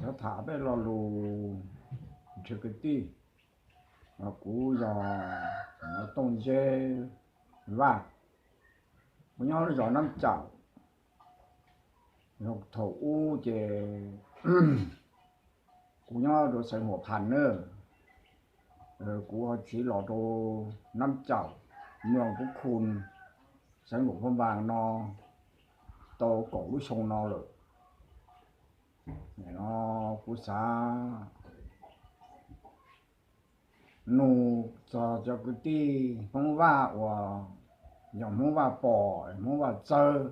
Cov tham peb lo lus nrhiav kwv tij, kuv yog Tooj Zeb Vaj, kuv nyob zos Nab Caum. Thaum ub ces kuv nyob rau xeev Huam Phas na, kuv ho tsiv los rau Nab Caum, muaj kuv khu xeev Luam Phab Npas no tau kaum lub xyoo no lawm. No kuv xav nug txog cov kwv tij Hmoob Vaj uas yog Hmoob Vaj Pom, Hmoob Vaj Txawb,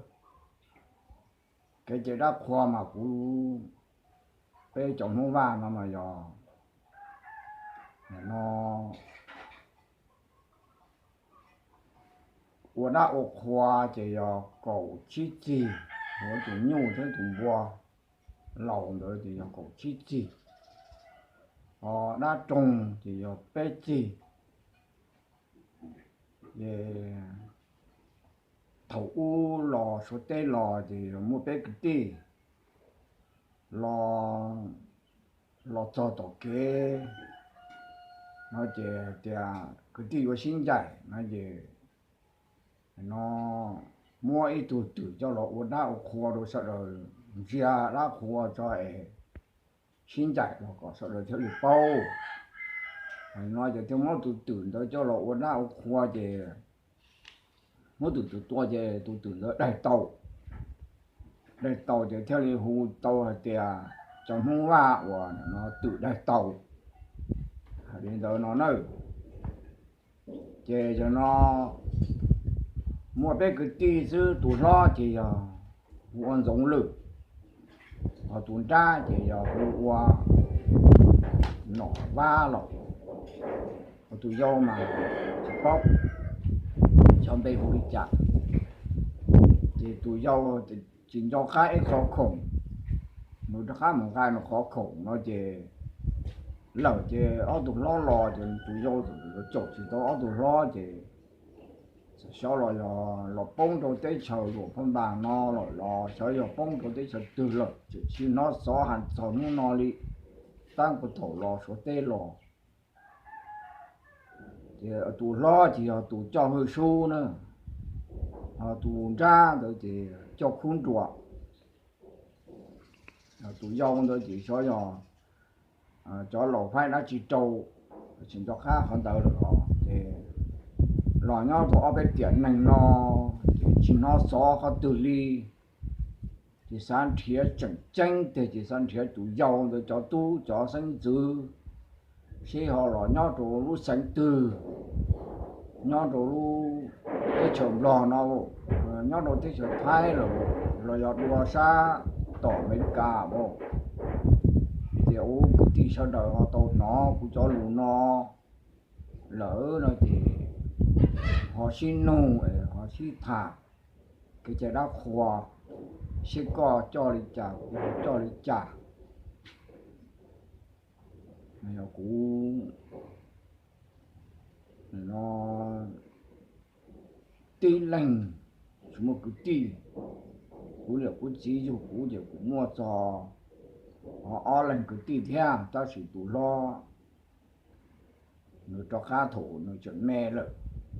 kev cai dab qhua mas kuv, peb cov Hmoob Vaj no mas yog no ua dab ua qhua ces yog kaum tsib txig, ua tus nyuj thiab tus npua laus ntawd ces yog kaum tsib txig, ho dab roog ces yog peb txig. Ces thaum ub los Suav teb los ces muaj peb kwv tij los, los txog tom kev no ces tias kwv tij yuav sib ncaim no ces no muab ib tug twm coj los ua dab ua qhua rau sawv daws ntsia dab qhua tso es sib ncaim los kom sawv daws thiaj li paub. No ces thiaj muab tus twm ntawd coj los ua dab ua qhua ces muab tus twm tua ces tus twm ntawd daig tau. Daig tau ces thiaj li hu tau hais tias cov Hmoob Vaj uas no twm daig tau, hais li ntawd no na. Ces yog no muaj peb kwv tij xwb, tus hlob ces yog hu ua Ntxoov Lwm, ho tus nrab ces yog hu ua Nom Vab los, ho tus yau mas tsis paub xyov npe hu li cas. Ces tus yau tsis nco qab ib qho khoom, nws rov qab mus nqa nws qhov khoom no ces lawm ces ob tug hlob los ces tus yau caum tsis tau ob tug hlob ces xyov los yog los poob rau teb chaws Luam Phab Npas no lawm los xyov yog poob rau teb chaws twg lawm, tseem tsis hnov xov hais txog hnub no li, tab puag thaum los Suav teb los. Ces tus hlob ces yog tus coj Hwj Sub na, ho tus nrab ntawd ces coj Khub Nruas. Tus yau ntawd ces xyov yog cov laus faib dab tsi rau, tsis nco qab qhov ntawd lawm os. Ces los nyob rau ob peb tiam neeg no ces tsis hnov xov qhov twg li. Ces xav nrhiav tseem ceeb tiag ces xav nrhiav tus yau ntawd cov tub cov xeeb ntxwv seb ho los nyob rau lub xeev twg, nyob rau lub teb chaws Nplog no, nyob rau teb chaws Thaib los, los yog dua sab tom Amelikas os. Tias ub, kwv tij sawv daws ho tau hnov kuv cov lus no lawm no ces ho sib nug, ho sib tham kev cai dab qhua, seb koj coj li cas kuv coj li cas. Yog kuv no tib leeg tsis muaj kwv tij, kuv niam kuv txiv yug kuv ces kuv muaj txog ob leeg kwv tij thiab, tab sis tus hlob nws rov qab thaum nws tseem me lawm,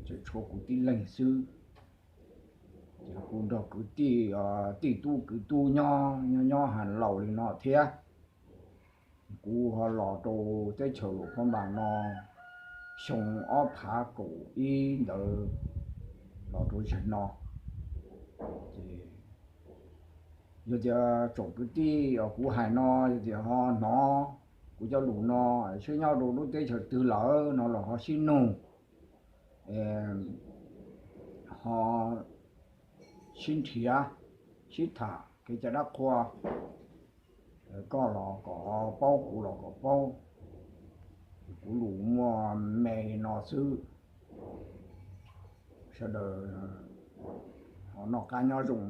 tseem tshuav kuv tib leeg xwb. Ces kuv nrog kwv tij, tij tub kwv tub nyob nyob nyob ha laus li no thiab. Kuv ho los rau teb chaws Luam Phab Npas no xyoo ob phav kaum ib ntawd los rau zaum no. Ces yog tias tsoom kwv tij uas kuv hais no yog tias ho hnov kuv cov lus no, seb nyob rau lub teb chaws twg lawm no los ho sib nug, ho sib nrhiav, sib tham kev cai dab qhua. Koj los kom paub, kuv los kom paub. Kuv lus muaj me no xwb. Sawv daws ho noj qab nyob zoo.